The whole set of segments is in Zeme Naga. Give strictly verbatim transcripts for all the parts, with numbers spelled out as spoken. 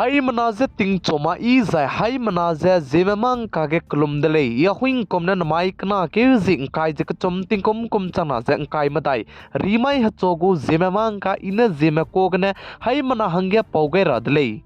Haimena je tingchoma i zai haimena je Zeme mangka ge kelum de lei. I Ahuingkum ne namai kena keu zi ngkai ze kechum tingkum kum changna ze ngkai medai. Rimai hechu gu Zeme mangka i ne Zeme ka gene haimena hangge pau gai ra de lei.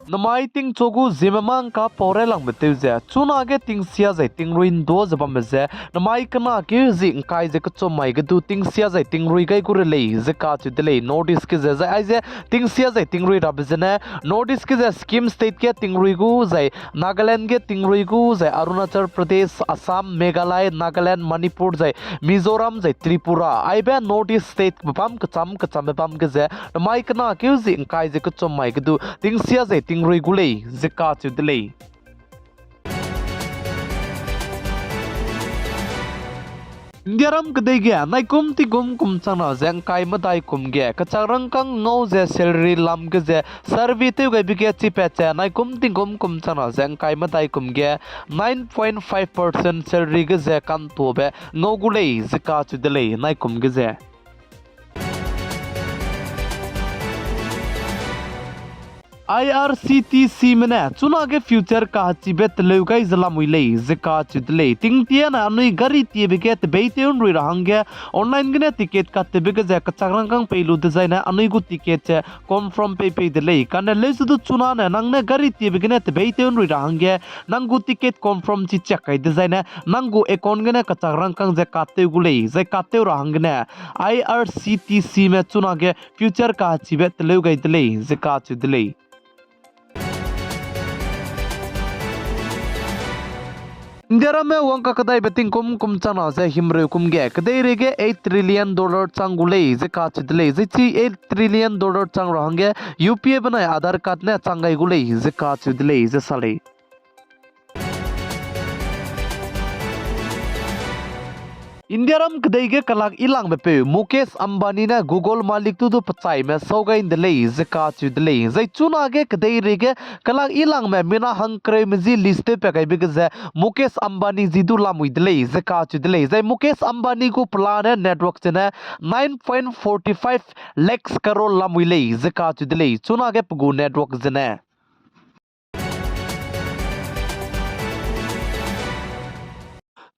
Namai tingchu gu Zeme mangka pau railangbe tew ze, chunage tingsia zai tingrui ndu ze bambe ze, namai kena keu zi ngkai ze kechum mai ge du tingsia zai tingrui gai gu re lei ze kacheu de lei. North East ge ze, zai aize tingsia zai tingrui rabe zene, North East ge ze Sikkim State ge tingrui gu, zai Nagaland ge tingrui gu, zai Arunachal Pradesh, Assam, Meghalaya, Nagaland, Manipur, zai Mizoram, zai Tripura. Aibe North East State bebam kecham kechambe bam ge ze, namai kena keu zi ngkai ze kechum mai ge du tingsia zai tingrui gu lei ze kacheu de lei. Indiaram kedei ge naikum tingkum kum changna ze ngkai medai kum ge kechak rangkâng ngau ze salary lam ge ze survey tew gaibe ge chipat ze naikum tingkum kum changna ze ngkai medai kum ge nine point five percent salary ge ze kantuabe ngau gu lei ze kacheu de lei naikum ge ze. I R C T Cme ne chunage future kahechibe teleu gai ze lamui lei ze kacheu de lei. Tingtiane anui gari tiebe ge tebeitew nrui ra hangge online gene ticket kattebe ge ze kechak rangkâng pei lu dezaine anui gu ticket ze confirm pei pei de lei. Kane leuse du chunane nang ne gari tiebe gene tebeitew nrui ra hangge nang gu ticket confirm chi check kai dezaine nang gu account gene kechak rangkâng ze kattew gu lei. Zai kattew ra hanggene I R C T Cme chunage future kahechibe teleu gai de lei ze kacheu de lei. Indiaramme wang kakedaibe tingkum kum changna ze himreu kum ge kedeirei ge eight trillion dollar chang gu lei ze kacheu de lei. Zai chi eight trillion dollar chang ra hangge U P I benai Aadhaar card ne chang gai gu lei ze kacheu de lei ze sa lei. Indiaram kedei ge kelak ilangbe peu Mukesh Ambani ne Google malik tu du pechaime sau gai nde lei ze kacheu de lei. Zai chunage kedeirei ge kelak ilangme mina hangkereume zi list tewpat gaibe ge ze Mukesh Ambani zi du lamui de lei ze kacheu de lei. Zai Mukesh Ambani gu pelane network zene nine point forty five lakhs crore lamui lei ze kacheu de lei. Chunage pe gu network zene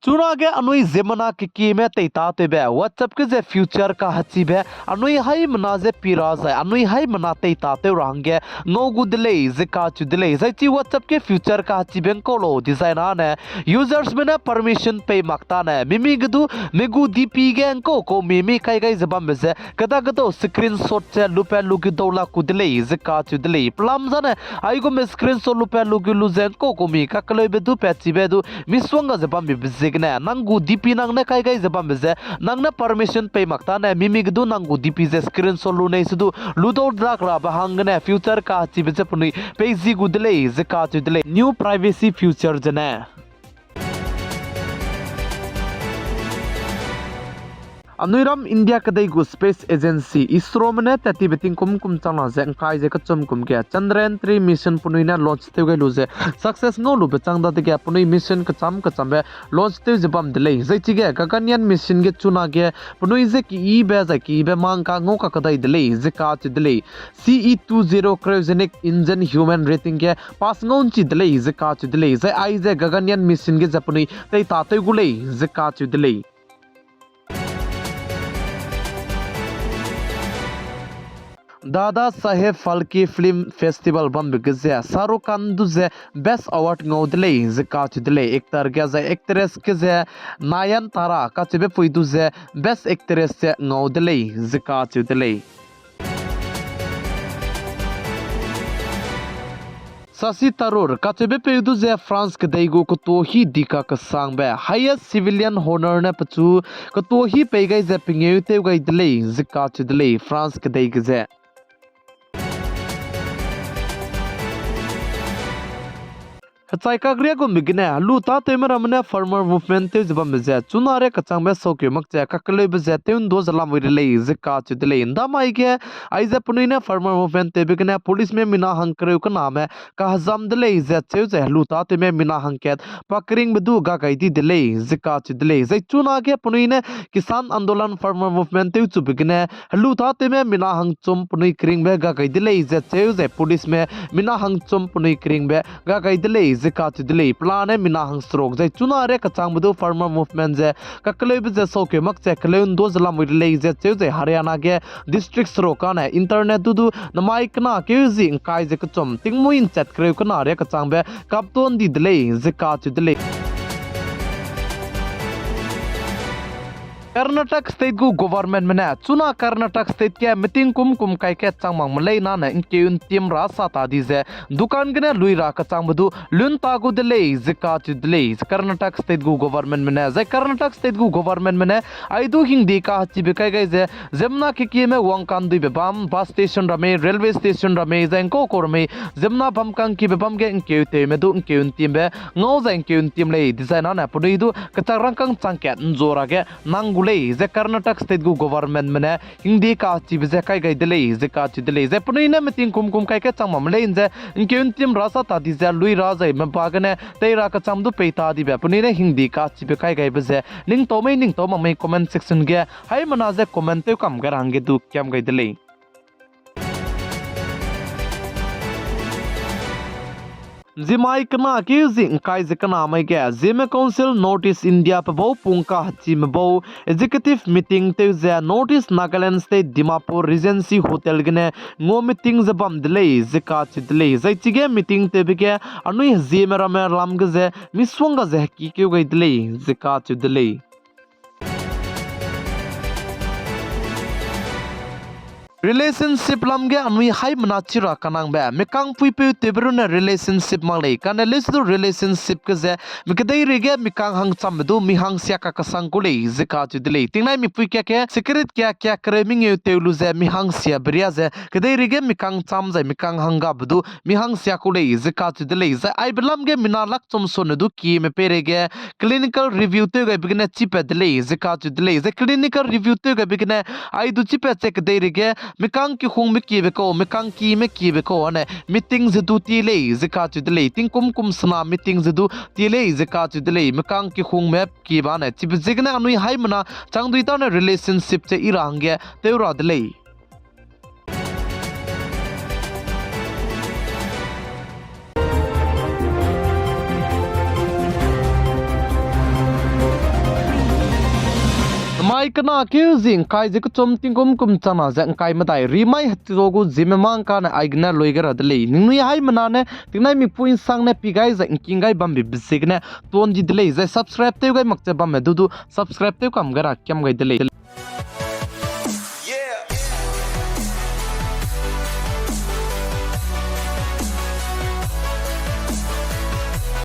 Chunage anui ziemmena kekieme teita tewbe WhatsApp ge ze future kahechibe anui haimena ze pi ra zai anui haimena teita tew ra hangge ngau gu de lei ze kacheu de lei. Zai chi WhatsApp ge future kahechibe ngkau lau dezaine usersme ne permission pei mak tane mimi ge du mi gu D P ge ngkau kau mi mi kai gai ze bambe ze keda gedau screenshot ze lupat lu gu dau lak ku de lei ze kacheu de lei. Pelam zane aigum screenshot lupat lu gu lu ze ngkau kau mi kakeleube du patchibe du misongga ze bambe ziegene nang gu D P nang ne kai gai ze bambe ze nang ne permission pei mak tane mimi ge du nang gu D P ze screenshot lu nei se du lu dau dak rabe hanggene future kahechibe ze penui peizi gu de lei ze kacheu de lei. New privacy future zene Anui ram India kedei gu Space Agency, ISROme ne tat tibe tingkum kum changna ze ngkai ze kechum kum ge Chandrayaan three mission penui ne launch tew gai lu ze success ngau lube chang dadege penui mission kecham kechambe launch tew ze bam de lei. Zai chige Gaganyaan mission ge chunage penui ze keyibe zai keyibe mangka ngau kakedai de lei ze kacheu de lei. C E two zero cryogenic engine human rating ge pass ngau nchi de lei ze kacheu de lei. Zai aize Gaganyaan mission ge ze penui teita tew gu lei ze kacheu de lei. Dada Saheb Phalke Film Festival bambe ge ze Shah Rukh Khan du ze Best Award ngau de lei ze kacheu de lei. Actor ge zai actress ge ze Nayanthara kacheube pui du ze Best Actress ze ngau de lei ze kacheu de lei. Shashi Tharoor kacheube peu du ze France kedei gu ketuahî dika kesangbe highest civilian honour ne pechu ketuahî pei gai ze pengeu tew gai de lei ze kacheu de lei France kedei ge ze. Hechai kakria gumbe gene helu tâtewme ramme ne farmer movement tew ze bambe ze chuna ria kechangbe saukeu mak ze kakeleube ze tew ’ndu ze lamui de lei ze kacheu de lei. ’Ndamai ge aize penui ne farmer movement tewbe gene policeme mina hangkereu kename kahezam de lei ze cheu ze helu tâtewme mina hangkat pa keringbe du ga gai di de lei ze kacheu de lei. Zai chuna ge penui ne Kisan Andolan farmer movement tewchube gene helu tâtewme mina hangchum penui keringbe ga gai de lei ze cheu zai policeme mina hangchum penui keringbe ga gai de lei ze kacheu de lei. Pelane mina hangseruk zai chuna ria kechangbe du farmer movement ze kakeleube ze saukeu mak ze keleu ’ndu ze lamui de lei ze cheu zai Haryana ge district seruk âne internet du du namai kena keu zi ’ngkai ze kechum tingmuî ’nchat kereu kena ria kechangbe kapton di de lei ze kacheu de lei. Karnataka State gu governmentme ne chuna Karnataka State ge meeting kum kum kai kat chang makme leine ne ’ngkeu ’ntim ra sa ta di ze dukan gene lui ra kechangbe du lun ta gu de lei ze kacheu de lei. Karnataka State gu governmentme ne, zai Karnataka State gu governmentme ne ai du hingde kahechibe kai gai ze ziemmena kekieme wangkanduibe bam, bus station ramme, railway station ramme, zai ’ngkau kau ramme, ziemmena bam kangkibe bam ge ’ngkeu tewme du ’ngkeu ’ntimbe ngau zai ’ngkeu ’ntim lei dizai nane penui du kechak rangkâng chang kat ’nzu ra ge nang gu lei ze Karnataka State gu governmentme ne hingde kahechibe ze kai gai de lei ze kacheu de lei. Zai penui ne meeting kum kum kai kat chang makme leine ze ’ngkeu ’ntim ra sa ta di ze lui ra zai meba gene tei ra kecham du pei ta dibe penui ne hingde kahechibe kai gaibe ze ning tau mei ning tau mak mei comment section ge haimena ze comment tew kam gai ra hangge du kiam gai de lei. Nzimai kena keu zi ’ngkai ze kena mai ge Zeme Council North East India pe bau pung kahechime bau executive meeting tew ze North East Nagaland State Dimapur Regency Hotel gene ngua meeting ze bam de lei ze kacheu de lei. Zai chige meeting tewbe ge anui hezieme ramme lam ge ze misongga ze hekikeu gai de lei ze kacheu de lei. Relationship lam ge anui haimena chi ra kanangbe, mikangpuipeu tewbe runne relationship mak lei, kane leuse du relationship ge ze mi kedeireige mikang hangchambe du mi hangsia kakesang ku lei ze kacheu de lei. Tingnai mipui kia ge secret kia kia kereu mengeu tew lu ze mi hangsiabe riâ ze kedeireige mikang cham zai mikang hanggabe du mi hangsia ku lei ze kacheu de lei. Zai aibe lam ge mina lakchum sone du kieme peireige clinical review tew gaibe gene chipat de lei ze kacheu de lei. Zai clinical review tew gaibe gene ai du chipat ze kedeireige mikang kehungme kiebe kau, mikang kieme kiebe kau ane meeting ze du tie lei ze kacheu de lei. Tingkum kum sena meeting ze du tie lei ze kacheu de lei. Mikang kehungme kiebe ane chibe ziegene anui haimena changdui tane relationship ze i ra hangge tew ra de lei. Mai kena keu zi ’ngkai ze kechum tingkum kum changna ze ’ngkai medai rimai hechilo gu ziemme mangkane aigene lui gai ra de lei. Ningnui haimena ne tingnai mipui ’nsang ne pi gai zai ’ngking gai bambe ziegene tuan di de lei. Zai subscribe tew gai mak ze bamme du du subscribe tew kam gai ra kiam gai de lei.